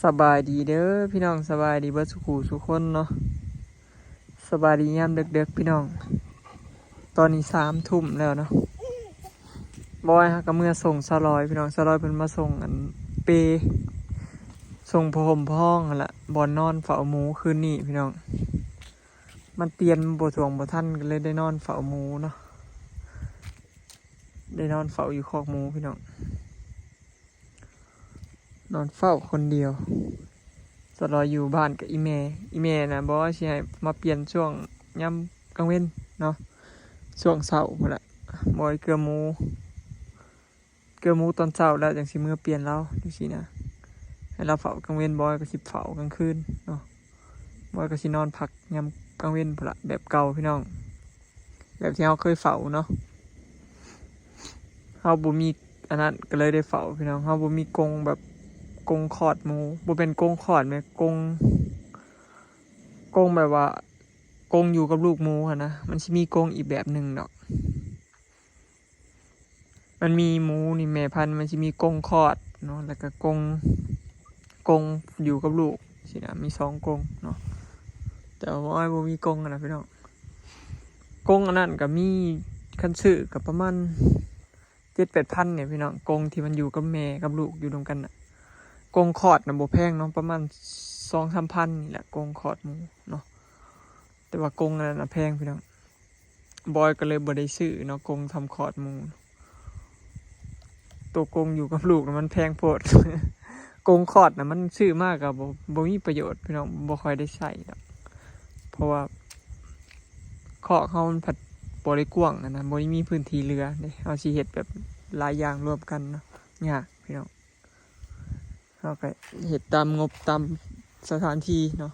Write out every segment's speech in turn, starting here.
ສະບາຍດີເດີພີ່ນ້ອງ ສະບາຍດີເບິດສູ່ຄູ່ສູ່ຄົນເນາະ ສະບາຍດີຍາມເດິກໆພີ່ນ້ອງ ຕອນນີ້ສາມທຸ່ມແລ້ວເນາະ ບອຍຫາກະເມືອສົ່ງສາວລອຍພີ່ນ້ອງ ສາວລອຍເພິ່ນມາສົ່ງອັນເປ ສົ່ງຜ້າຫົ່ມພອງຫັ້ນລະ ບ່ອນນອນເຝົ້າໝູຄືນນີ້ພີ່ນ້ອງ ມັນຕຽນບໍ່ຖ້ວງບໍ່ທັນ ກໍເລີຍໄດ້ນອນເຝົ້າໝູເນາະ ໄດ້ນອນເຝົ້າຢູ່ຄອກໝູພີ່ນ້ອງ. ນອນເຝົ້າຄົນດຽວ ສາວລອຍຢູ່ບ້ານກັບອີ່ແມ່ ອີ່ແມ່ນະບອຍຊິໃຫ້ມາປ່ຽນຊ່ວງຍາມກາງເວັນເນາະ ຊ່ວງເຊົ້າພຸ້ນລະ ບອຍເກືອໝູ ເກືອໝູຕອນເຊົ້າແລ້ວຈັ່ງຊິເມືອປ່ຽນລາວຈັ່ງຊີ້ນະ ໃຫ້ລາວເຝົ້າກາງເວັນ ບອຍກໍຊິເຝົ້າກາງຄືນເນາະ ບອຍກໍຊິນອນພັກຍາມກາງເວັນພຸ້ນລະ ແບບເກົ່າພີ່ນ້ອງ. ແບບທີ່ເຮົາເຄີຍເຝົ້າເນາະ ເຮົາບໍ່ມີອັນນັ້ນກໍເລີຍໄດ້ເຝົ້າພີ່ນ້ອງ ເຮົາບໍ່ມີກົງແບບກົງຄອດໝູ ບໍ່ແມ່ນກົງຄອດແໝ່ ກົງ ກົງແບບວ່າກົງຢູ່ກັບລູກໝູຫັ້ນນະ ມັນຊິມີກົງອີກແບບໜຶ່ງດອກ ມັນມີໝູນີ້ແມ່ພັນ ມັນຊິມີກົງຄອດເນາະ ແລ້ວກໍກົງ ກົງຢູ່ກັບລູກຊີ້ນະ ມີສອງກົງເນາະ ແຕ່ວ່າບໍ່ມີກົງຫັ້ນນະພີ່ນ້ອງ. ກົງອັນນັ້ນກໍມີ ຄັນຊື້ກໍປະມານເຈັດແປດພັນນີ້ພີ່ນ້ອງ ກົງທີ່ມັນຢູ່ກັບແມ່ກັບລູກຢູ່ນຳກັນນະ ກົງຄອດນະບໍ່ແພງເນາະ ປະມານສອງສາມພັນນີ້ແຫຼະ ກົງຄອດໝູເນາະ ແຕ່ວ່າກົງອັນນັ້ນນະແພງພີ່ນ້ອງ ບອຍກໍເລີຍບໍ່ໄດ້ຊື້ເນາະ ກົງທຳຄອດໝູ ໂຕກົງຢູ່ກັບລູກນະມັນແພງໂພດ ກົງຄອດນະມັນຊື້ມາກໍບໍ່ ບໍ່ມີປະໂຫຍດພີ່ນ້ອງ ບໍ່ຄ່ອຍໄດ້ໃຊ້ດອກ ເພາະວ່າຄອກເຮົາມັນພັດບໍ່ໄດ້ກວ້າງຫັ້ນນະ ບໍ່ໄດ້ມີພື້ນທີ່ເຫຼືອເດ້ ເຮົາຊິເຮັດແບບຫຼາຍຢ່າງລວມກັນເນາະ ຍາກພີ່ນ້ອງ ເຮົາກໍເຮັດຕາມງົບຕາມສະຖານທີ່ເນາະ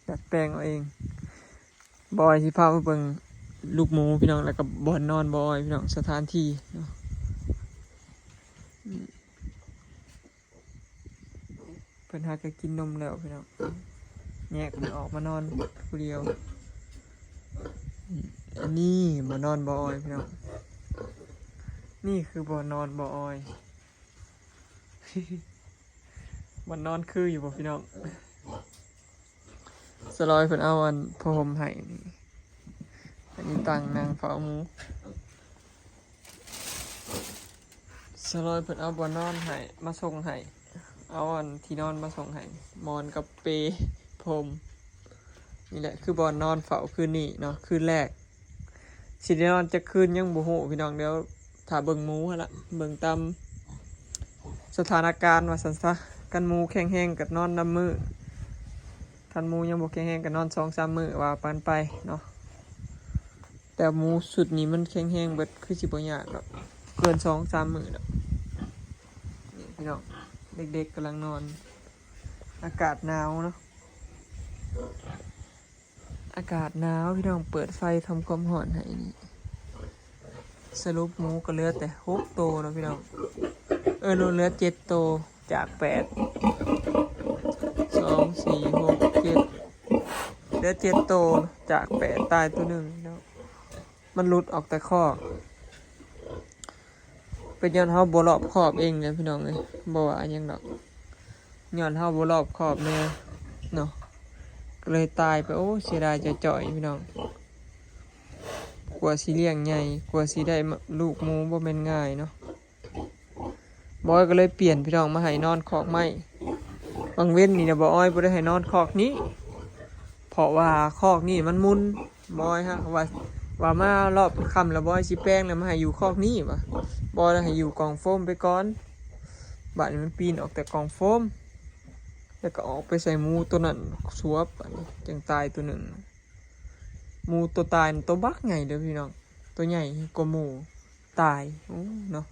ດັດແປງເອົາເອງ. ບອຍຊິພາມາເບິ່ງລູກໝູພີ່ນ້ອງ ແລ້ວກໍບ່ອນນອນບອຍພີ່ນ້ອງ ສະຖານທີ່ເນາະ ເພິ່ນຫາກໍກິນນົມແລ້ວພີ່ນ້ອງ ແຍກເພິ່ນອອກມານອນຜູ້ດຽວ ອັນນີ້ບ່ອນນອນບອຍພີ່ນ້ອງ ນີ້ຄືບ່ອນນອນບອຍ. ບ່ອນນອນຄືຢູ່ບໍ່ພີ່ນ້ອງ ສາວລອຍເພິ່ນເອົາອັນຜ້າຫົ່ມໃຫ້ນີ້ ອັນນີ້ຕັ່ງນາງເຝົ້າໝູ ສາວລອຍເພິ່ນເອົາບ່ອນນອນໃຫ້ ມາສົ່ງໃຫ້ ເອົາອັນທີ່ນອນມາສົ່ງໃຫ້ ໝອນກັບເປ ພົມ ນີ້ແຫຼະຄືບ່ອນນອນເຝົ້າຄືນນີ້ເນາະ ຄືນແລກ ຊິໄດ້ນອນຈັກຄືນຍັງບໍ່ຮູ້ພີ່ນ້ອງ ດຽວຖ້າເບິ່ງໝູຫັ້ນລະ ເບິ່ງຕາມສະຖານະການວ່າຊັ້ນຊະ ຄັນໝູແຂງແຮງກໍນອນນຳມື້ ຄັນໝູຍັງບໍ່ແຂງແຮງກໍນອນສອງສາມມື້ວ່າກັນໄປເນາະ ແຕ່ໝູຊຸດນີ້ມັນແຂງແຮງເບິດ ຄືຊິບໍ່ຍາກດອກ ເກີນສອງສາມມື້ດອກ ນີ້ພີ່ນ້ອງ ເດັກໆກຳລັງນອນ ອາກາດໜາວເນາະ ອາກາດໜາວພີ່ນ້ອງ ເປີດໄຟທຳຄວາມຮ້ອນໃຫ້ນີ້ ສະຫຼຸບໝູກໍເຫຼືອແຕ່ຫົກໂຕເນາະພີ່ນ້ອງ ເອີ ເຫຼືອເຈັດໂຕຈາກແປດ ສອງ ສີ່ ຫົກ ເຈັດ ເຫຼືອເຈັດໂຕຈາກແປດ ຕາຍໂຕໜຶ່ງເນາະ ມັນຫຼຸດອອກແຕ່ຄອກ ເປັນຍ້ອນເຮົາບໍ່ລອບຄອບເອງແຫຼະພີ່ນ້ອງເອີຍ ບໍ່ວ່າຫຍັງດອກ ຍ້ອນເຮົາບໍ່ລອບຄອບແນ່ເນາະ ກໍເລີຍຕາຍໄປ ໂອ້ ເສຍດາຍຈ່ອຍໆ ພີ່ນ້ອງ ກວ່າຊິລ້ຽງໃຫຍ່ ກວ່າຊິໄດ້ລູກໝູບໍ່ແມ່ນງ່າຍເນາະ ບອຍກໍເລີຍປ່ຽນພີ່ນ້ອງ ມາໃຫ້ນອນຄອກໄມ້ ບາງເວັນນີ້ນະ ບອຍບໍ່ໄດ້ໃຫ້ນອນຄອກນີ້ ເພາະວ່າຄອກນີ້ມັນໝຸ່ນ ບອຍຫາກວ່າ ວ່າມາລອບຄ່ຳແລ້ວ ບອຍຊິແປງແລ້ວມາໃຫ້ຢູ່ຄອກນີ້ວ່າ ບໍ່ໄດ້ໃຫ້ຢູ່ກ່ອງໂຟມໄປກ່ອນ ບາດນີ້ມັນປີນອອກແຕ່ກ່ອງໂຟມ ແລ້ວກໍອອກໄປໃສ່ໝູໂຕນັ້ນສວບ ບາດນີ້ຈຶ່ງຕາຍໂຕໜຶ່ງ ໝູໂຕຕາຍໂຕບັກໃຫຍ່ເດີພີ່ນ້ອງ ໂຕໃຫຍ່ກວ່າໝູ ຕາຍ ໂອ້ ເນາະ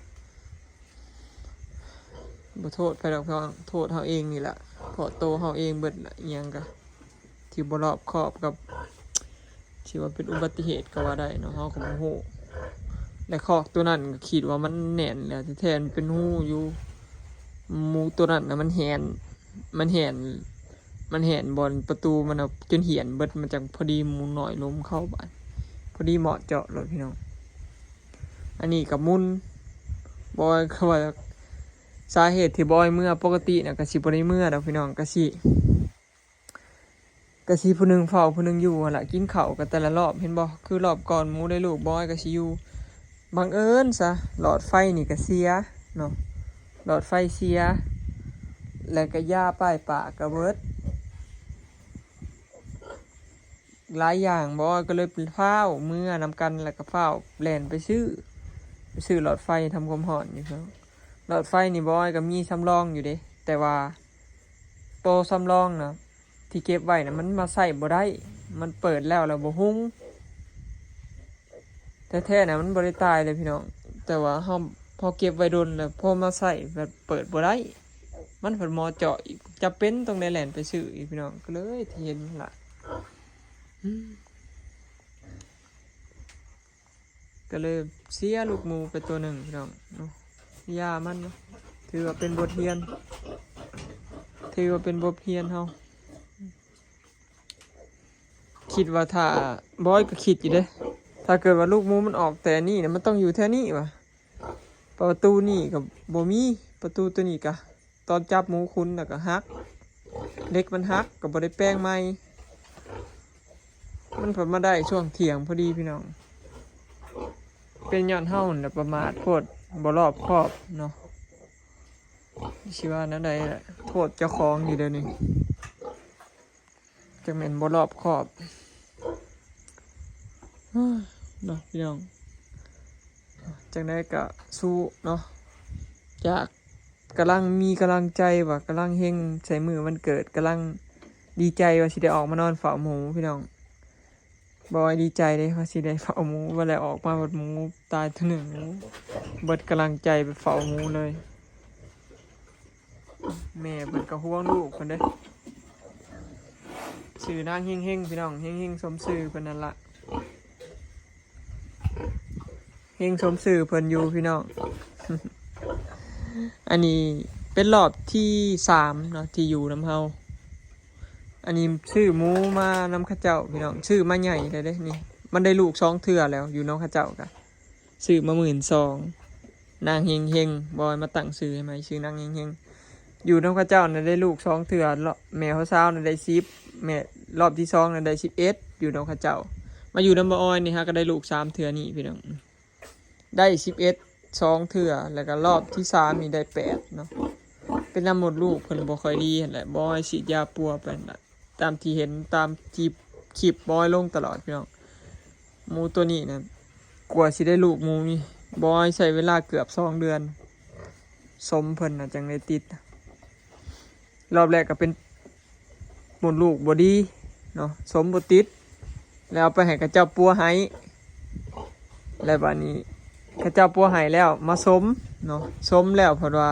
ບໍ່ໂທດໃຜດອກພີ່ນ້ອງ ໂທດເຮົາເອງນີ້ແຫຼະ ເພາະໂຕເຮົາເອງເບິດລະ ອີ່ຫຍັງກະທີ່ບໍ່ລອບຄອບກັບ ທີ່ວ່າເປັນອຸບັດຕິເຫດກໍວ່າໄດ້ເນາະ ເຮົາກໍບໍ່ຮູ້ ແລະຄອກໂຕນັ້ນກໍຄິດວ່າມັນແໜ້ນແລ້ວ ທີ່ແທ້ມັນເປັນຮູຢູ່ ໝູໂຕນັ້ນນະມັນແຫນ ມັນແຫນ ມັນແຫນບ່ອນປະຕູມັນນະ ຈົນຫຽນເບິດ ມັນຈັ່ງພໍດີໝູນ້ອຍລົມເຂົ້າບາດ ພໍດີເໝາະເຈາະໂລດພີ່ນ້ອງ ອັນນີ້ກໍໝຸ່ນ ບອຍກໍວ່າ ສາເຫດທີ່ບໍ່ໃຫ້ເມືອ ປົກກະຕິນະກະຊິບໍ່ໄດ້ເມືອດອກພີ່ນ້ອງ ກະຊິ ກະຊິຜູ້ໜຶ່ງເຝົ້າຜູ້ໜຶ່ງຢູ່ຫັ້ນລະ. ກິນເຂົ້າກະແຕ່ລະລອບ ເຫັນບໍ່ ຄືລອບກ່ອນໝູໄດ້ລູກ ບໍ່ໃຫ້ກະຊິຢູ່. ບັງເອີນຊະ ຫຼອດໄຟນີ້ກະເສຍເນາະ ຫຼອດໄຟເສຍ ແລ້ວກະຢາປ້າຍປາກກະເບິດ ຫຼາຍຢ່າງ ບໍ່ໃຫ້ກະເລີຍຟ້າວເມືອນຳກັນ ແລ້ວກະຟ້າວແລ່ນໄປຊື້ ໄປຊື້ຫຼອດໄຟທຳຄວາມຮ້ອນຢູ່ເນາະ. ຫຼອດໄຟນີ້ບໍ່ໃຫ້ກະມີສຳລອງຢູ່ເດ້ ແຕ່ວ່າ ໂຕສຳລອງນະ ທີ່ເກັບໄວ້ນະ ມັນມາໃຊ້ບໍ່ໄດ້ ມັນເປີດແລ້ວ ແລ້ວບໍ່ຮຸ່ງ. ແທ້ໆນະ ມັນບໍ່ໄດ້ຕາຍເດ້ພີ່ນ້ອງ ແຕ່ວ່າເຮົາ ເຮົາເກັບໄວ້ດົນແລ້ວ ພໍມາໃຊ້ແບບເປີດບໍ່ໄດ້ ມັນພັດໝໍເຈາະອີກ ຈຳເປັນຕ້ອງໄດ້ແລ່ນໄປຊື້ອີກພີ່ນ້ອງ ກະເລີຍທີ່ເຫັນລະ ອືມ ກະເລີຍເສຍລູກໝູໄປໂຕໜຶ່ງພີ່ນ້ອງເນາະ. ຢ່າມັນເນາະ ຖືວ່າເປັນບົດຮຽນ ຖືວ່າເປັນບົດຮຽນເຮົາ. ຄິດວ່າຖ້າ ບອຍກະຄິດຢູ່ເດ້ ຖ້າເກີດວ່າລູກໝູມັນອອກແຕ່ນີ້ນະ ມັນຕ້ອງຢູ່ແຖວນີ້ຫວາ ປະຕູນີ້ກະບໍ່ມີ ປະຕູໂຕນີ້ກະ ຕອນຈັບໝູຂຸນລະກະຫັກ ເຫຼັກມັນຫັກ ກະບໍ່ໄດ້ແປງໃໝ່. ມັນພັດມາໄດ້ຊ່ວງທ່ຽງພໍດີພີ່ນ້ອງ ເປັນຍ້ອນເຮົາຫັ້ນລະປະໝາດໂພດ ບໍ່ລອບຄອບເນາະ. ຊິວ່າແນວໃດລະ ໂທດເຈົ້າຂອງຢູ່ດຽວນີ້ ຈັກແມ່ນບໍ່ລອບຄອບເນາະພີ່ນ້ອງ. ຈັ່ງໃດກະສູ້ເນາະ ຈາກກຳລັງມີກຳລັງໃຈວ່າກຳລັງເຮັງໃສ່ມື້ວັນເກີດ ກຳລັງດີໃຈວ່າຊິໄດ້ອອກມານອນເຝົ້າໝູພີ່ນ້ອງ. ບອຍດີໃຈເດ້ວ່າຊິໄດ້ເຝົ້າໝູ ວ່າແລ້ວອອກມາບັດໝູຕາຍໂຕໜຶ່ງ ເບິດກຳລັງໃຈໄປເຝົ້າໝູເລີຍ. ແມ່ເພິ່ນກະຫ່ວງລູກເພິ່ນເດ້ ຊື່ນາງເຮັງໆ ພີ່ນ້ອງ ເຮັງໆ ສົມຊື່ເພິ່ນນັ້ນລະ ເຮັງສົມຊື່ເພິ່ນຢູ່ພີ່ນ້ອງ. ອັນນີ້ເປັນລອບທີສາມເນາະ ທີ່ຢູ່ນຳເຮົາ. ອັນນີ້ຊື້ໝູມານຳເຂົາເຈົ້າພີ່ນ້ອງ ຊື້ມາໃຫຍ່ແລ້ວເດ້ນີ້ ມັນໄດ້ລູກສອງເທື່ອແລ້ວ ຢູ່ນຳເຂົາເຈົ້າກະ ຊື້ມາໝື່ນສອງ ນາງເຮັງໆ ບອຍມາຕັ້ງຊື່ໃຫ້ໃໝ່ ຊື່ນາງເຮັງໆ. ຢູ່ນຳເຂົາເຈົ້ານະໄດ້ລູກສອງເທື່ອ ແມ່ເຮົາສາວນະໄດ້ສິບ ແມ່ ລອບທີສອງນະໄດ້ສິບເອັດ ຢູ່ນຳເຂົາເຈົ້າ. ມາຢູ່ນຳບອຍນີ້ຫາກະໄດ້ລູກສາມເທື່ອນີ້ພີ່ນ້ອງ ໄດ້ສິບເອັດ ສອງເທື່ອ ແລ້ວກະລອບທີສາມນີ້ໄດ້ແປດເນາະ. ເປັນນຳມົດລູກເພິ່ນບໍ່ຄ່ອຍດີຫັ້ນແຫຼະ ບອຍສີດຢາປົວໄປຫັ້ນລະ ຕາມທີ່ເຫັນຕາມຄລິບ ຄລິບບອຍລົງຕະຫຼອດພີ່ນ້ອງ. ໝູໂຕນີ້ນະ ກວ່າຊິໄດ້ລູກໝູນີ້ ບອຍໃຊ້ເວລາເກືອບສອງເດືອນ ສົມເພິ່ນນະຈັ່ງໄດ້ຕິດ. ລອບແລກກະເປັນມົດລູກບໍ່ດີເນາະ ສົມບໍ່ຕິດ ແລ້ວເອົາໄປໃຫ້ເຂົາເຈົ້າປົວໃຫ້ ແລ້ວບາດນີ້ເຂົາເຈົ້າປົວໃຫ້ແລ້ວມາສົມເນາະ ສົມແລ້ວເພິ່ນວ່າ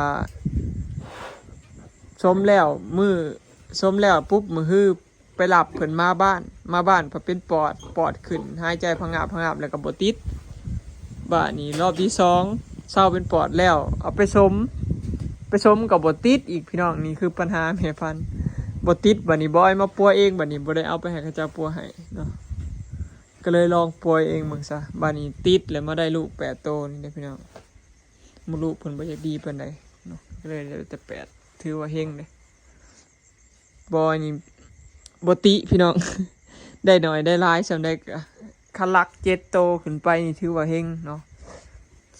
ສົມແລ້ວມື້ ສົມແລ້ວປຸບມື້ຮື ໄປຮັບເພິ່ນມາບ້ານ ມາບ້ານພັດເປັນປອດ ປອດຂຶ້ນ ຫາຍໃຈພະງາບ ພະງາບ ແລ້ວກະບໍ່ຕິດ. ບາດນີ້ລອບທີສອງ ເຊົາເປັນປອດແລ້ວ ເອົາໄປສົມ ໄປສົມກະບໍ່ຕິດອີກພີ່ນ້ອງ. ນີ້ຄືປັນຫາແມ່ພັນ ບໍ່ຕິດ. ບາດນີ້ບອຍມາປົວເອງ ບາດນີ້ບໍ່ໄດ້ເອົາໄປໃຫ້ເຂົາເຈົ້າປົວໃຫ້ເນາະ ກະເລີຍລອງປົວເອງເບິ່ງຊະ. ບາດນີ້ຕິດ ແລ້ວມາໄດ້ລູກແປດໂຕນີ້ເດ້ພີ່ນ້ອງ. ໝູລູກເພິ່ນບໍ່ຢາກດີປານໃດເນາະ ກະເລີຍໄດ້ແຕ່ແປດ ຖືວ່າເຮັງເດ້. ບໍ່ ອັນນີ້ບໍ່ຕິພີ່ນ້ອງ ໄດ້ໜ້ອຍໄດ້ຫຼາຍສ່ຳໃດກະ ຄັນຫຼັກເຈັດໂຕຂຶ້ນໄປນີ້ຖືວ່າເຮັງເນາະ.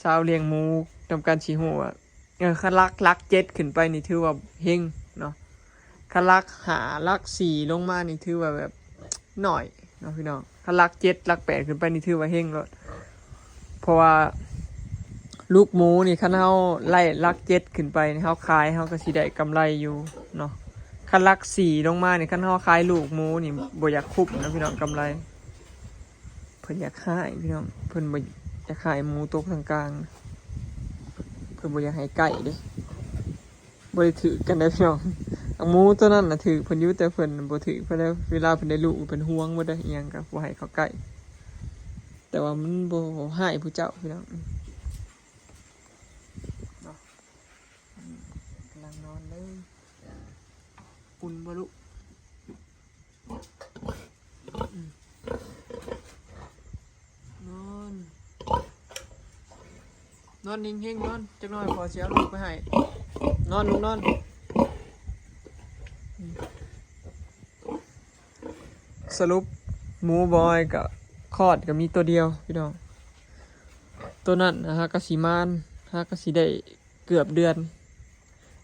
ຊາວລ້ຽງໝູນຳກັນຊິຮູ້ວ່າ ເອີ ຄັນຫຼັກ ຫຼັກເຈັດຂຶ້ນໄປນີ້ຖືວ່າເຮັງເນາະ. ຄັນຫຼັກຫ້າ ຫຼັກສີ່ລົງມານີ້ຖືວ່າແບບໜ້ອຍເນາະພີ່ນ້ອງ. ຄັນຫຼັກເຈັດ ຫຼັກແປດຂຶ້ນໄປນີ້ຖືວ່າເຮັງໂລດ. ເພາະວ່າລູກໝູນີ້ ຄັນເຮົາໄລ່ຫຼັກເຈັດຂຶ້ນໄປນີ້ ເຮົາຂາຍ ເຮົາກະຊິໄດ້ກຳໄລຢູ່ເນາະ. ຄັນຫຼັກສີ່ລົງມານີ້ ຄັນເຮົາຂາຍລູກໝູນີ້ ບໍ່ຢາກຄຸ້ມນະພີ່ນ້ອງ ກຳໄລ. ເພິ່ນຢາກຂາຍພີ່ນ້ອງ ເພິ່ນບໍ່ຢາກຂາຍໝູໂຕກາງໆ ເພິ່ນບໍ່ຢາກໃຫ້ໃກ້ເດ້. ບໍ່ໄດ້ຖືກກັນເດ້ພີ່ນ້ອງ. ໝູໂຕນັ້ນນະຖືກເພິ່ນຢູ່ ແຕ່ເພິ່ນບໍ່ຖືກເພິ່ນເດ້. ເວລາເພິ່ນໄດ້ລູກ ເພິ່ນຫວງໝົດເດ້ ອີ່ຫຍັງກະບໍ່ໃຫ້ເຂົ້າໃກ້. ແຕ່ວ່າມັນບໍ່ຮ້າຍຜູ້ເຈົ້າພີ່ນ້ອງ. ເນາະ ກຳລັງນອນເລີຍ. ອຸ່ນບໍ່ລູກ? ນອນ ນອນເຮັງໆ ນອນ ຈັກໜ້ອຍພໍ່ຊິເອົາລູກໄປໃຫ້. ນອນລູກນອນ. ສະຫຼຸບໝູບອຍກະຄອດກະມີໂຕດຽວພີ່ນ້ອງ. ໂຕນັ້ນຫາກະຊິມານ ຫາກະຊິໄດ້ເກືອບເດືອນ.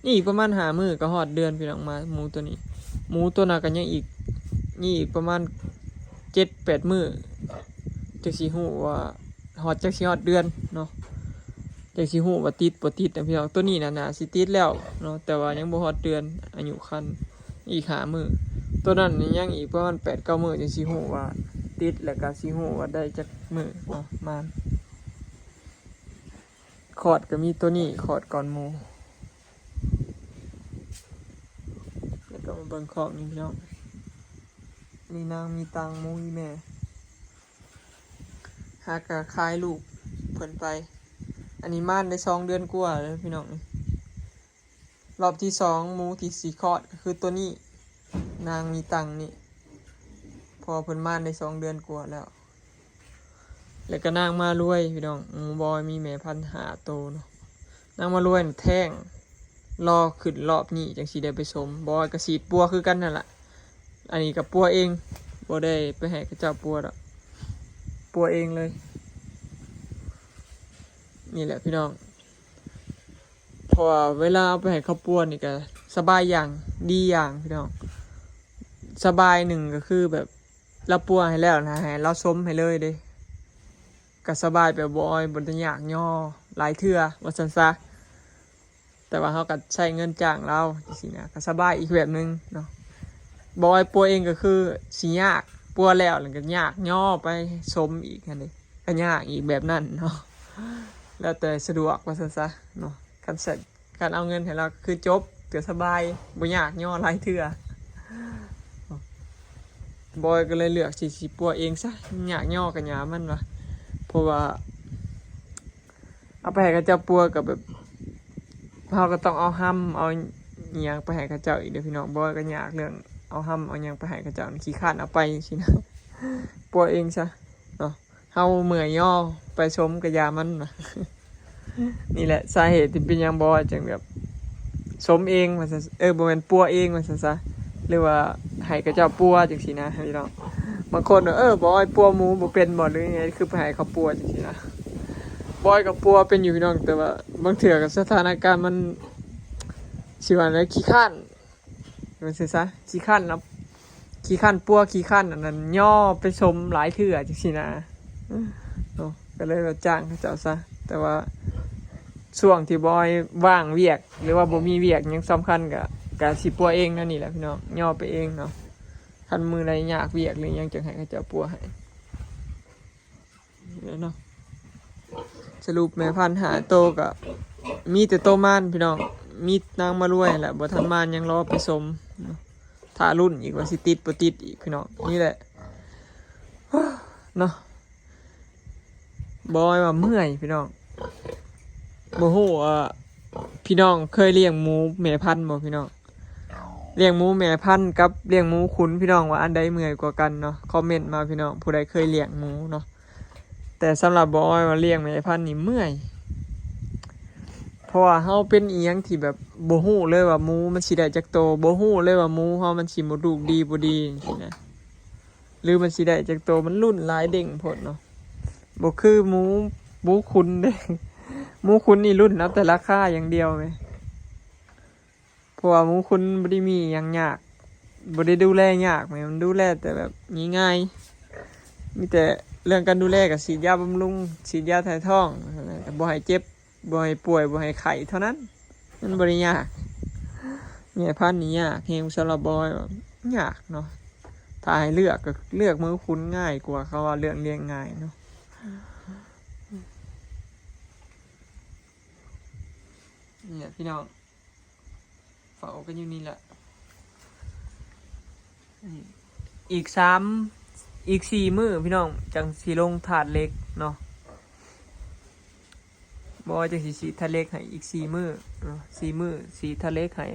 ນີ້ອີກປະມານຫ້າມື້ກະຮອດເດືອນພີ່ນ້ອງ. ມາໝູໂຕນີ້ ໝູໂຕນັ້ນກະຍັງອີກ ນີ້ອີກປະມານເຈັດແປດມື້ ຈັ່ງຊິຮູ້ວ່າຮອດ ຈັ່ງຊິຮອດເດືອນເນາະ. ຈັ່ງຊິຮູ້ວ່າຕິດບໍ່ຕິດນະພີ່ນ້ອງ. ໂຕນີ້ນະໜ້າຊິຕິດແລ້ວເນາະ ແຕ່ວ່າຍັງບໍ່ຮອດເດືອນອາຍຸຄັນ ອີກຫ້າມື້. ໂຕນັ້ນຍັງອີກປະມານແປດເກົ້າມື້ ຈຶ່ງຊິຮູ້ວ່າຕິດ ແລ້ວກະຊິຮູ້ວ່າໄດ້ຈັກມື້ເນາະ ມານ. ຄອດກະມີໂຕນີ້ ຄອດກ່ອນໝູ. ແລ້ວກະມາເບິ່ງຄອກນີ້ພີ່ນ້ອງ. ນີ້ນາງມີຕັງໝູອີ່ແມ່ ຫາກະຂາຍລູກເພິ່ນໄປ. ອັນນີ້ມານໄດ້ສອງເດືອນກວ່າແລ້ວພີ່ນ້ອງ. ລອບທີສອງໝູທີ່ຊິຄອດກະຄືໂຕນີ້ ນາງມີຕັງນີ້ ເພາະວ່າເພິ່ນມານໄດ້ສອງເດືອນກວ່າແລ້ວ. ແລ້ວກະນາງມາລວຍພີ່ນ້ອງ. ໝູບອຍມີແມ່ພັນຫ້າໂຕເນາະ. ນາງມາລວຍແທ້ງ ລໍຂຶ້ນລອບນີ້ຈັ່ງຊິໄດ້ໄປສົມ. ບອຍກະສີດປົວຄືກັນຫັ້ນລະ. ອັນນີ້ກະປົວເອງ ບໍ່ໄດ້ໄປໃຫ້ເຂົາເຈົ້າປົວດອກ ປົວເອງເລີຍ. ນີ້ແຫຼະພີ່ນ້ອງ ເພາະວ່າເວລາເອົາໄປໃຫ້ເຂົາປົວນີ້ກະສະບາຍຢ່າງ ດີຢ່າງພີ່ນ້ອງ. ສະບາຍໜຶ່ງກະຄືແບບລາວປົວໃຫ້ແລ້ວນະ ໃຫ້ລາວສົມໃຫ້ເລີຍເດ້. ກະສະບາຍແບບບໍ່ ບໍ່ໄດ້ຍາກຍໍຫຼາຍເທື່ອວ່າຊັ້ນຊະ. ແຕ່ວ່າເຮົາກະໃຊ້ເງິນຈ້າງລາວຈັ່ງຊີ້ນະ ກະສະບາຍອີກແບບໜຶ່ງເນາະ. ບໍ່ ປົວເອງກະຄືຊິຍາກ ປົວແລ້ວແລ້ວກະຍາກຍໍໄປສົມອີກຫັ້ນເດ້ ກະຍາກອີກແບບນັ້ນເນາະ. ແລ້ວແຕ່ສະດວກວ່າຊັ້ນຊະເນາະ. ຄັນໃຊ້ ຄັນເອົາເງິນໃຫ້ລາວກະຄືຈົບ ກະສະບາຍ ບໍ່ຍາກຍໍຫຼາຍເທື່ອ. ບອຍກະເລີຍເລືອກຊິ ຊິປົວເອງຊະ ຍາກຍໍກະຫຍ້າມັນວ່າ ເພາະວ່າ ເອົາໄປໃຫ້ເຂົາເຈົ້າປົວກະແບບ ເຮົາກະຕ້ອງເອົາຮຳເອົາອີ່ຫຍັງໄປໃຫ້ເຂົາເຈົ້າອີກເດ້ພີ່ນ້ອງ. ບອຍກະຍາກເລື່ອງເອົາຮຳເອົາຫຍັງໄປໃຫ້ເຂົາເຈົ້າ ຂີ້ຄ້ານເອົາໄປຈັ່ງຊີ້ນະ. ປົວເອງຊະເນາະ ເຮົາເມື່ອຍຍໍໄປສົມກະຢ່າມັນນະ. ນີ້ແຫຼະສາເຫດທີ່ເປັນຫຍັງບອຍຈຶ່ງແບບສົມເອງວ່າຊັ້ນ ເອີ ບໍ່ແມ່ນປົວເອງວ່າຊັ້ນຊະ ຫຼືວ່າໃຫ້ເຂົາເຈົ້າປົວຈັ່ງຊີ້ນະພີ່ນ້ອງ. ບາງຄົນວ່າ ເອີ ບອຍປົວໝູບໍ່ເປັນບໍ່ ຫຼືຫຍັງ ຄືໄປໃຫ້ເຂົາປົວຈັ່ງຊີ້ນະ. ບອຍກະປົວເປັນຢູ່ພີ່ນ້ອງ ແຕ່ວ່າບາງເທື່ອກະສະຖານະການມັນ ຊິວ່າແນວໃດ ຂີ້ຄ້ານ ວ່າຊັ້ນຊະ ຂີ້ຄ້ານເນາະ ຂີ້ຄ້ານປົວ ຂີ້ຄ້ານອັນນັ້ນຍໍໄປສົມຫຼາຍເທື່ອຈັ່ງຊີ້ນະເນາະ. ກະເລີຍວ່າຈ້າງເຂົາເຈົ້າຊະ ແຕ່ວ່າຊ່ວງທີ່ບໍ່ວ່າງວຽກ ຫຼືວ່າບໍ່ມີວຽກຫຍັງສຳຄັນກະ ກະຊິປົວເອງແນວນີ້ແຫຼະພີ່ນ້ອງ ຍໍໄປເອງເນາະ. ຄັນມື້ໃດຍາກວຽກຫຼືຫຍັງ ຈຶ່ງໃຫ້ເຂົາເຈົ້າປົວໃຫ້. ນີ້ແຫຼະເນາະ ສະຫຼຸບແມ່ພັນຫ້າໂຕກະມີແຕ່ໂຕມານພີ່ນ້ອງ ມີນາງມາລວຍແຫຼະ ບໍ່ທັນມານ ຍັງລໍໄປສົມເນາະ. ຖ້າລຸ້ນອີກວ່າຊິຕິດບໍ່ຕິດອີກພີ່ນ້ອງ. ນີ້ແຫຼະເນາະ ບອຍວ່າເມື່ອຍພີ່ນ້ອງ. ບໍ່ຮູ້ວ່າພີ່ນ້ອງເຄີຍລ້ຽງໝູແມ່ພັນບໍ່ພີ່ນ້ອງ? ລ້ຽງໝູແມ່ພັນກັບລ້ຽງໝູຂຸນ ພີ່ນ້ອງວ່າອັນໃດເມື່ອຍກວ່າກັນເນາະ? ຄອມເມັນມາພີ່ນ້ອງ ຜູ້ໃດເຄີຍລ້ຽງໝູເນາະ. ແຕ່ສຳລັບບໍ່ອອຍວ່າລ້ຽງແມ່ພັນນີ້ເມື່ອຍ ເພາະວ່າເຮົາເປັນອີ່ຫຍັງທີ່ແບບບໍ່ຮູ້ເລີຍວ່າໝູມັນຊິໄດ້ຈັກໂຕ ບໍ່ຮູ້ເລີຍວ່າໝູເຮົາມັນຊິໝົດລູກດີບໍ່ດີຈັ່ງຊີ້ນະ ຫຼືມັນຊິໄດ້ຈັກໂຕ ມັນລຸ້ນຫຼາຍເດັ່ງໂພດເນາະ. ບໍ່ຄືໝູ ໝູຂຸນເດ້ ໝູຂຸນນີ້ລຸ້ນເອົາແຕ່ລາຄາຢ່າງດຽວແມ ເພາະວ່າໝູຂຸນບໍ່ໄດ້ມີຫຍັງຍາກ ບໍ່ໄດ້ດູແລຍາກແມ ມັນດູແລແຕ່ແບບງ່າຍໆ ມີແຕ່ເລື່ອງການດູແລກະສີດຢາບຳລຸງ ສີດຢາຖ່າຍທ້ອງ ແລ້ວກະບໍ່ໃຫ້ເຈັບ ບໍ່ໃຫ້ປ່ວຍ ບໍ່ໃຫ້ໄຂ້ເທົ່ານັ້ນ ມັນບໍ່ໄດ້ຍາກ. ແມ່ພັນນີ້ຍາກແຮງ ສຳລັບບອຍວ່າຍາກເນາະ. ຖ້າໃຫ້ເລືອກກະເລືອກໝູຂຸນງ່າຍກວ່າ ເຂົາວ່າເລື່ອງລ້ຽງງ່າຍເນາະ. ນີ້ແຫຼະພີ່ນ້ອງ ເຝົ້າກັນຢູ່ນີ້ແຫຼະ. ອີກສາມ ອີກສີ່ມື້ພີ່ນ້ອງ ຈັ່ງຊິລົງທາດເຫຼັກເນາະ. ບໍ່ວ່າຈັ່ງຊິສີດທາດເຫຼັກໃຫ້ອີກສີ່ມື້ເນາະ ສີ່ມື້ສີດທາດເຫຼັກໃຫ້.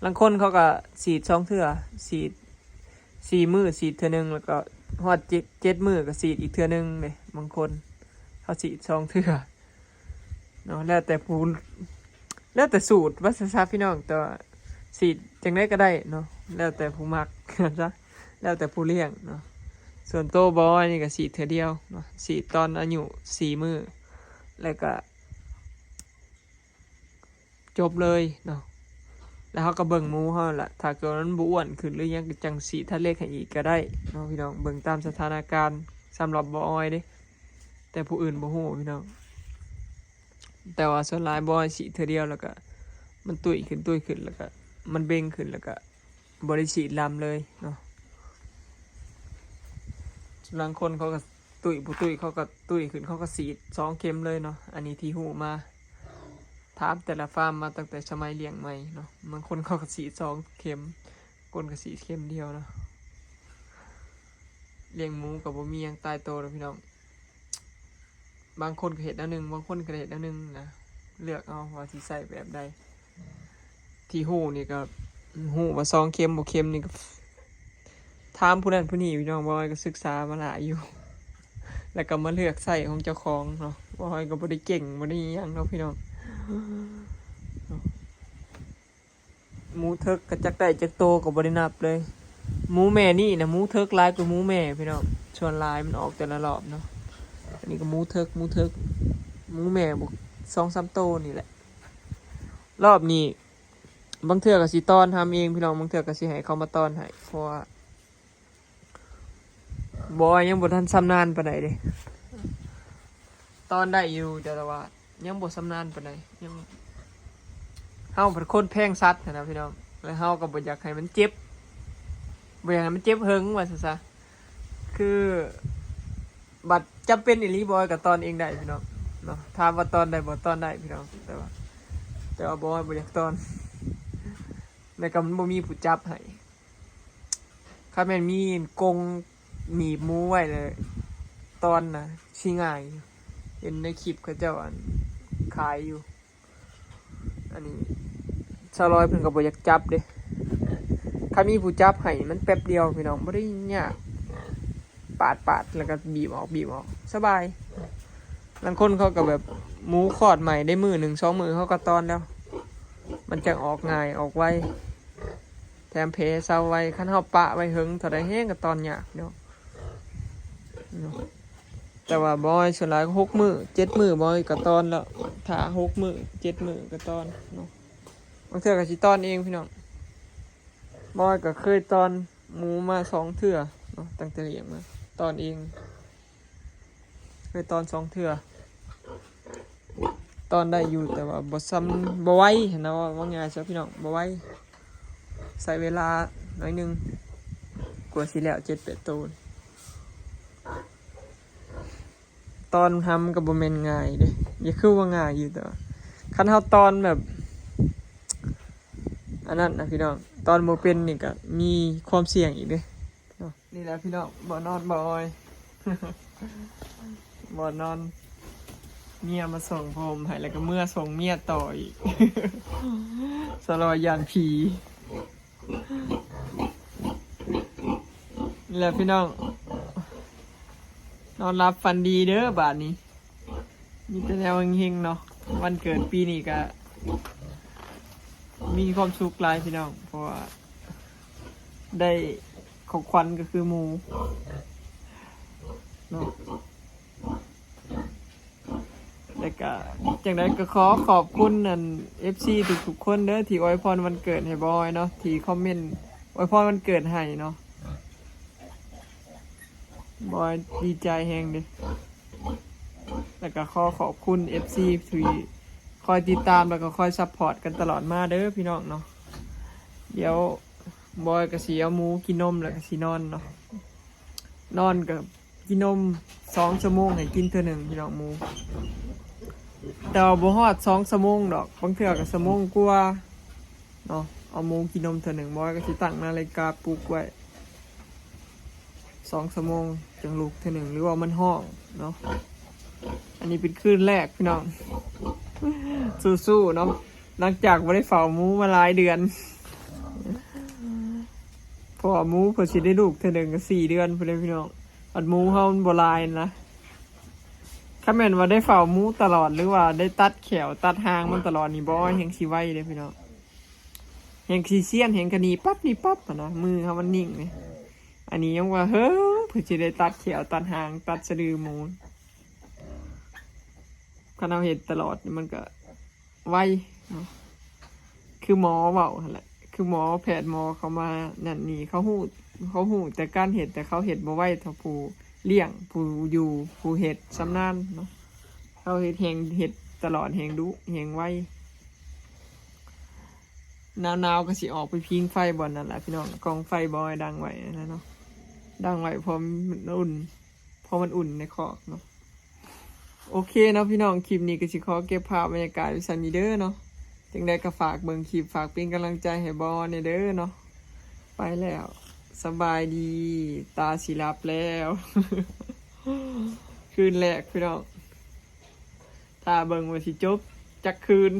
ລາງຄົນເຂົາກະສີດສອງເທື່ອ ສີດສີ່ມື້ສີດເທື່ອໜຶ່ງ ແລ້ວກະຮອດເຈັດ ເຈັດມື້ກະສີດອີກເທື່ອໜຶ່ງເດ້. ບາງຄົນເຂົາສີດສອງເທື່ອ ເນາະ ແລ້ວແຕ່ຜູ້ ແລ້ວແຕ່ສູດວ່າຊັ້ນຊະພີ່ນ້ອງ ແຕ່ວ່າສີດຈັ່ງໃດກໍໄດ້ເນາະ ແລ້ວແຕ່ຜູ້ມັກວ່າຊັ້ນຊະ ແລ້ວແຕ່ຜູ້ລ້ຽງເນາະ. ສ່ວນໂຕບໍ່ອອຍນີ້ກໍສີດເທື່ອດຽວເນາະ ສີດຕອນອາຍຸສີ່ມື້ ແລ້ວກໍ ຈົບເລີຍເນາະ. ແລ້ວເຮົາກໍເບິ່ງໝູເຮົາລະ ຖ້າເກີດວ່າມັນບໍ່ອ້ວນຂຶ້ນ ຫຼືຫຍັງ ກໍຈັ່ງສີດທາດເຫຼັກໃຫ້ອີກກໍໄດ້ເນາະພີ່ນ້ອງ ເບິ່ງຕາມສະຖານະການ. ສຳລັບບໍ່ອອຍເດ້ ແຕ່ຜູ້ອື່ນບໍ່ຮູ້ພີ່ນ້ອງ ແຕ່ວ່າສ່ວນຫຼາຍບໍ່ອອຍສີດເທື່ອດຽວ ແລ້ວກໍມັນຕຸ້ຍຂຶ້ນ ຕຸ້ຍຂຶ້ນ ແລ້ວກໍມັນເບັ່ງຂຶ້ນ ແລ້ວກໍ ບໍ່ໄດ້ສີດລຳເລີຍເນາະ. ລາງຄົນເຂົາກໍຕຸ້ຍ ບໍ່ຕຸ້ຍ ເຂົາກໍຕຸ້ຍຂຶ້ນ ເຂົາກໍສີດສອງເຂັມເລີຍເນາະ. ອັນນີ້ທີ່ຮູ້ມາ ຖາມແຕ່ລະຟາມມາຕັ້ງແຕ່ສະໄໝລ້ຽງໃໝ່ເນາະ ບາງຄົນເຂົາກໍສີດສອງເຂັມ ຄົນກໍສີດເຂັມດຽວເນາະ. ລ້ຽງໝູກໍບໍ່ມີຫຍັງຕາຍໂຕດອກພີ່ນ້ອງ. ບາງຄົນກໍເຮັດແນວໜຶ່ງ ບາງຄົນກໍເຮັດແນວໜຶ່ງນະ ເລືອກເອົາວ່າຊິໃຊ້ແບບໃດ. ທີ່ຮູ້ນີ້ກໍຮູ້ວ່າສອງເຂັມບໍ່ເຂັມນີ້ກໍຖາມຜູ້ນັ້ນຜູ້ນີ້ພີ່ນ້ອງ. ບໍ່ອອຍກໍສຶກສາມາຫຼາຍຢູ່ ແລ້ວກໍມາເລືອກໃຊ້ຂອງເຈົ້າຂອງເນາະ. ບໍ່ອອຍກໍບໍ່ໄດ້ເກັ່ງ ບໍ່ໄດ້ຫຍັງເນາະພີ່ນ້ອງ. ໝູເຖິກກໍຈັກໄດ້ຈັກໂຕກໍບໍ່ໄດ້ນັບເລີຍ. ໝູແມ່ນີ້ນະ ໝູເຖິກຫຼາຍກວ່າໝູແມ່ພີ່ນ້ອງ. ສ່ວນຫຼາຍມັນອອກແຕ່ລະລອບເນາະ. ອັນນີ້ກໍໝູເຖິກ ໝູເຖິກ ໝູແມ່ບວກສອງສາມໂຕນີ້ແຫຼະ. ລອບນີ້ບາງເທື່ອກໍຊິຕ້ອນທຳເອງພີ່ນ້ອງ ບາງເທື່ອກໍຊິໃຫ້ເຂົາມາຕ້ອນໃຫ້ ເພາະວ່າ ບໍ່ ຍັງບໍ່ທັນຊຳນານປານໃດເດ້. ຕ້ອນໄດ້ຢູ່ ແຕ່ວ່າຍັງບໍ່ຊຳນານປານໃດ ຍັງ ເຮົາເປັນຄົນແພງສັດຫັ້ນນະພີ່ນ້ອງ ແລ້ວເຮົາກໍບໍ່ຢາກໃຫ້ມັນເຈັບ ບໍ່ຢາກໃຫ້ມັນເຈັບເຫິງວ່າຊັ້ນຊະ. ຄືບັດຈຳເປັນອີ່ຫຼີ ບໍ່ອອຍກໍຕ້ອນເອງໄດ້ພີ່ນ້ອງເນາະ. ຖາມວ່າຕ້ອນໄດ້ບໍ່? ຕ້ອນໄດ້ພີ່ນ້ອງ ແຕ່ວ່າ ແຕ່ວ່າບໍ່ອອຍບໍ່ຢາກຕ້ອນ ແລ້ວກໍມັນບໍ່ມີຜູ້ຈັບໃຫ້. ຄັນແມ່ນມີກົງໜີບໝູໄວ້ແລ້ວຕ້ອນນະ ຊິງ່າຍຢູ່ ເຫັນໃນຄລິບເຂົາເຈົ້າ ອັນ ຂາຍຢູ່. ອັນນີ້ສາວລອຍເພິ່ນກໍບໍ່ຢາກຈັບເດ້. ຄັນມີຜູ້ຈັບໃຫ້ມັນແປັບດຽວພີ່ນ້ອງ ບໍ່ໄດ້ຍາກ ປາດໆ ແລ້ວກໍບີບອອກ ບີບອອກ ສະບາຍ. ລາງຄົນເຂົາກໍແບບ ໝູຄອດໃໝ່ໄດ້ມື້ໜຶ່ງສອງມື້ ເຂົາກໍຕ້ອນແລ້ວ ມັນຈັ່ງອອກງ່າຍ ອອກໄວ ແຖມແຜເຊົາໄວ. ຄັນເຮົາປະໄວ້ເຫິງເທົ່າໃດແຮງກໍຕ້ອນຍາກເນາະ ເນາະ. ແຕ່ວ່າບໍ່ອອຍສ່ວນຫຼາຍກໍຫົກມື້ເຈັດມື້ ບໍ່ອອຍກໍຕ້ອນແລ້ວ ຖ້າຫົກມື້ເຈັດມື້ກໍຕ້ອນເນາະ. ບາງເທື່ອກໍຊິຕ້ອນເອງພີ່ນ້ອງ. ບໍ່ອອຍກໍເຄີຍຕ້ອນໝູມາສອງເທື່ອເນາະ ຕັ້ງແຕ່ລ້ຽງມາ ຕ້ອນເອງ ເຄີຍຕ້ອນສອງເທື່ອ ຕ້ອນໄດ້ຢູ່ ແຕ່ວ່າບໍ່ຊຳ ບໍ່ໄວຫັ້ນນະ ເວົ້າ ເວົ້າງ່າຍຊະພີ່ນ້ອງ ບໍ່ໄວ ໃຊ້ເວລາໜ້ອຍໜຶ່ງ ກວ່າຊິແລ້ວເຈັດແປດໂຕ. ຕ້ອນທຳກໍບໍ່ແມ່ນງ່າຍເດ້ ຢ່າຄືວ່າງ່າຍຢູ່ ແຕ່ວ່າຄັນເຮົາຕ້ອນແບບ ອັນນັ້ນນະພີ່ນ້ອງ ຕ້ອນບໍ່ເປັນນີ້ກໍມີຄວາມສ່ຽງອີກເດ້. ນີ້ແຫຼະພີ່ນ້ອງ ບ່ອນນອນບ່ອນ ບ່ອນນອນ ເມຍມາສົ່ງຜ້າຫົ່ມໃຫ້ ແລ້ວກໍເມືອສົ່ງເມຍຕໍ່ອີກ ສະຫຼໍ່ຢ້ານຜີ. ນີ້ແຫຼະພີ່ນ້ອງ ນອນຫຼັບຝັນດີເດີບາດນີ້ ມີແຕ່ແນວເຮັງໆເນາະ. ວັນເກີດປີນີ້ກະມີຄວາມສຸກຫຼາຍພີ່ນ້ອງ ເພາະວ່າໄດ້ຂອງຂວັນກໍຄືໝູເນາະ. ແລ້ວກະຈັ່ງໃດກໍຂໍຂອບຄຸນອັນເອັຟຊີທຸກໆຄົນເດີ ທີ່ອວຍພອນວັນເກີດໃຫ້ບອຍເນາະ ທີ່ຄອມເມັນອວຍພອນວັນເກີດໃຫ້ເນາະ. ບອຍດີໃຈແຮງເດ້ ແລ້ວກໍຂໍຂອບຄຸນເອັຟຊີທີ່ຄອຍຕິດຕາມ ແລ້ວກໍຄອຍຊັບພອດກັນຕະຫຼອດມາເດີພີ່ນ້ອງເນາະ. ດຽວບອຍກໍຊິເອົາໝູກິນນົມ ແລ້ວກໍຊິນອນເນາະ. ນອນກໍກິນນົມສອງຊົ່ວໂມງ ໃຫ້ກິນເທື່ອໜຶ່ງພີ່ນ້ອງ ໝູ ແຕ່ວ່າບໍ່ຮອດສອງຊົ່ວໂມງດອກ ບາງເທື່ອກໍຊົ່ວໂມງກວ່າເນາະ. ເອົາໝູກິນນົມເທື່ອໜຶ່ງ ບອຍກໍຊິຕັ້ງນາລິກາປຸກໄວ້ ສອງຊົ່ວໂມງຈັ່ງລຸກເທື່ອໜຶ່ງ ຫຼືວ່າມັນຮ້ອງເນາະ. ອັນນີ້ເປັນຄືນແລກພີ່ນ້ອງ ສູ້ໆເນາະ ຫຼັງຈາກບໍ່ໄດ້ເຝົ້າໝູມາຫຼາຍເດືອນ ເພາະວ່າໝູເພິ່ນຊິໄດ້ລູກເທື່ອໜຶ່ງກໍສີ່ເດືອນພຸ້ນເດ້ພີ່ນ້ອງ. ອັນໝູເຮົາມັນບໍ່ຫຼາຍນະ ຄັນແມ່ນວ່າໄດ້ເຝົ້າໝູຕະຫຼອດ ຫຼືວ່າໄດ້ຕັດແຂ້ວຕັດຫາງມັນຕະຫຼອດນີ້ບໍ່ ແຮງຊິໄວເດ້ພີ່ນ້ອງ ແຮງຊິຊຽນ ແຮງກະໜີປັບໜີປັບຫັ້ນນະ ມືເຮົາມັນນິ່ງເດ້. ອັນນີ້ຍັງວ່າເຮີ້ ເພິ່ນຊິໄດ້ຕັດແຂ້ວຕັດຫາງ ຕັດສະດືໝູ. ຄັນເຮົາເຮັດຕະຫຼອດນີ້ມັນກະໄວເນາະ ຄືໝໍເວົ້າຫັ້ນແຫຼະ ຄືໝໍແພດໝໍເຂົາມານັ້ນນີ້ ເຂົາຮູ້ ເຂົາຮູ້ແຕ່ການເຮັດ ແຕ່ເຂົາເຮັດບໍ່ໄວເທົ່າຜູ້ລ້ຽງ ຜູ້ຢູ່ ຜູ້ເຮັດຊຳນານເນາະ. ເຂົາເຮັດແຮງ ເຮັດຕະຫຼອດ ແຮງດຸ ແຮງໄວ. ໜາວໆ ກໍຊິອອກໄປຜິງໄຟບ່ອນນັ້ນແຫຼະພີ່ນ້ອງ ກອງໄຟບໍ່ໃຫ້ດັງໄວ້ຫັ້ນນະເນາະ ດັງໄວ້ພໍມັນອຸ່ນ ພໍມັນອຸ່ນໃນຄອກເນາະ. ໂອເຄເນາະພີ່ນ້ອງ ຄລິບນີ້ກໍຊິຂໍເກັບພາບບັນຍາກາດໄວ້ສ່ຳນີ້ເດີເນາະ. ຈັ່ງໃດກໍຝາກເບິ່ງຄລິບ ຝາກເປັນກຳລັງໃຈໃຫ້ບໍ່ແດ່ເດີເນາະ. ໄປແລ້ວ ສະບາຍດີ ຕາຊິຫຼັບແລ້ວ ຄືນແລກພີ່ນ້ອງ ຖ້າເບິ່ງວ່າຊິຈົບຈັກຄືນ.